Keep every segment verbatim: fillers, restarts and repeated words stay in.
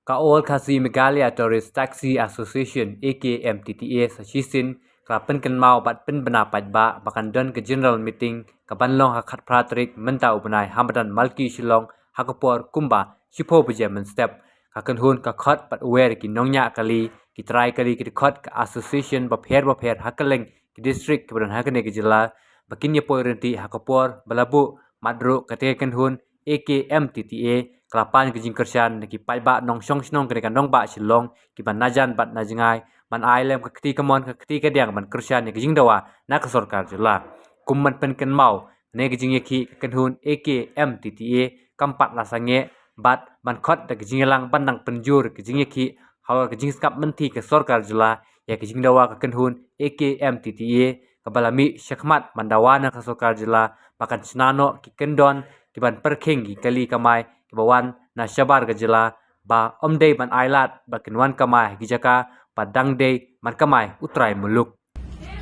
Ka All Khasi Meghalaya Tourist Taxi Association, A K M T T A, sa shisien ka la pynkynmaw bad pynbna paidbah ba kan don ka general meeting ka ban long ha khatphra tarik mynta u bnai ha madan Malki Shillong ha ka por kumba shiphew baje mynstep. Ka kynhun ka khot bad wer ki nongñiah kali, ki trai kali, ki dkhot ka association bapher bapher ha kylleng ki district kiba don ha kane ka jylla ba kin ïa poi ryntih ha ka por ba la buh. Mat ruh kata ka kynhun A K M T T A ka la pan ka jingkyrshan na ki paidbah nongshong shnong kane ka nongbah Shillong kiba na jan bad na jngai ban ai lem ka kti kamon ka kti kadiang ban kyrshan ïa ka jingdawa na ka sorkar jylla. Kum ban pynkynmaw, kane ka jingïakhih ka kynhun A K M T T A kam pat la sangeh bad ban khot da ka jingïalang ban nang pynjur ka jingïakhih halor ka jingsngap mynthi ka sorkar jylla ïa ka jingdawa ka kynhun A K M T T A kaba la mih shakhmat ban dawa na ka sorkar jylla ba kan shna noh ki kyndon kiban pyrkhing ki kali kamai kiba wan na shabar ka jylla ba ym dei ban ailad ba kin wan kamai ha ki jaka ba dang dei ban kamai u trai muluk.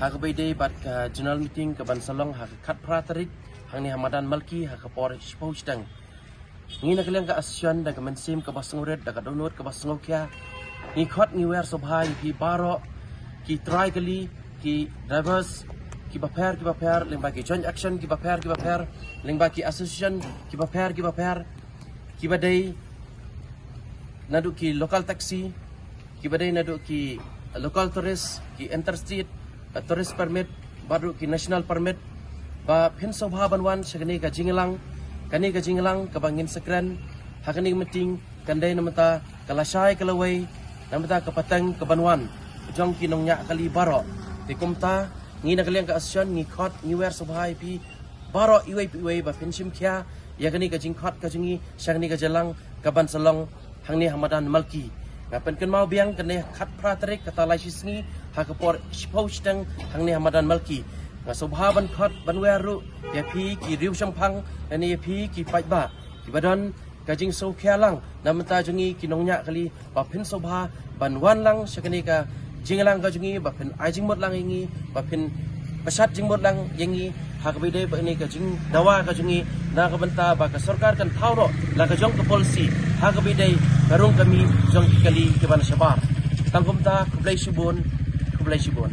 Ha kaba ïadei bad ka general meeting ka ban sa long ha ka khatphra tarik hangne ha madan Malki ha ka por shiphew shiteng. Ngi na ka liang ka association da ka mynsiem kaba sngewrit, da ka dohnud kaba sngewkhia, ngi khot ngi wer sngewbha ïa phi baroh ki trai kali, ki drivers kiba pher kiba pher, lyngba ki joint action kiba pher kiba pher, lyngba ki association kiba pher kiba pher, kiba dei naduh ki local taxi, kiba dei naduh ki local tourist, ki interstate, uh, tourist permit, bad ruh ki national permit, ba phin sngewbha ban wan sha kane ka jingïalang, kane ka jingïalang kaba ngin sa kren ha kane ka meeting kan dei na bynta ka lashai ka lawei, na bynta ka pateng ka ban wan jong ki nongñiah kali baroh. Te kumta ngi na ka liang ka association ngi khot ngi wer sngewbha ïa phi baroh iwei pa iwei ba phin shim khia ïa kane ka jingkhot ka jong ngi sha kane ka jingïalang ka ban sa long hangne ha madan Malki. Nga pynkynmaw biang, kane khatphra tarik kata lai shi sngi ha ka por shiphew shiteng hangne ha madan Malki. Nga sngewbha ban khot ban wer ruh ïa phi ki riewshemphang lane ïa phi ki paidbah kiba don ka jingsngewkhia lang na bynta jong ngi ki nongñiah kali, ba phin sngewbha ban wan lang sha kane ka jingïalang ka jong ngi, ba phin ai jingmut lang ïa ngi, ba phin pynshad jingmut lang ïa ngi ha kaba ïadei bad kane ka jingdawa ka jong ngi, na ka bynta ba ka sorkar kan thaw noh la ka jong ka policy ha kaba ïadei ka rung kmie jong ki kali kiba na shabar. Tang kumta, khublei shibun, khublei shibun.